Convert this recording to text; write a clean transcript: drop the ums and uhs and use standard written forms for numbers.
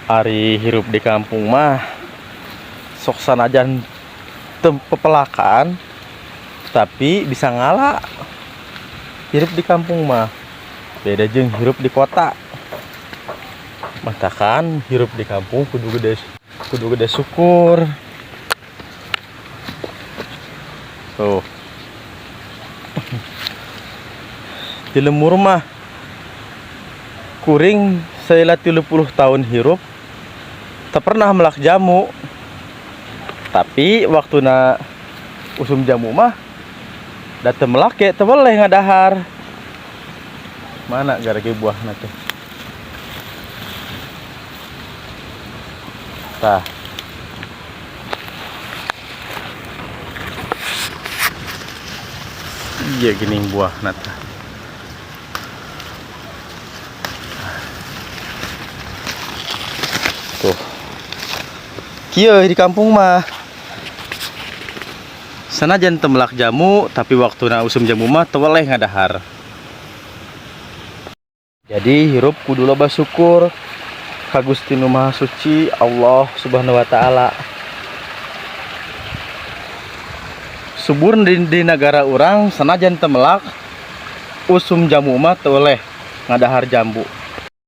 Ari hirup di kampung mah sok sanajan teu pepelakan tapi bisa ngala hirup di kampung mah beda jeung hirup di kota. Matakan hirup di kampung kudu gede syukur. Tuh. Di lembur mah kuring salila 30 tahun hirup teu pernah melak jamu. Tapi waktuna usum jamu mah da teu melak ge teu weleh ngadahar. Mana garage buahna teh? Tah. Iya geuning buahna tah. Tuh. Kieu di kampung mah. Sanajan teu melak jamu, tapi waktuna usum jamu mah teu weleh ngadahar. Jadi hirup kudu loba syukur ka Gusti Nu Maha Suci Allah Subhanahu wa taala. Subur di nagara urang sanajan teu melak usum jamu mah teu weleh ngadahar jambu.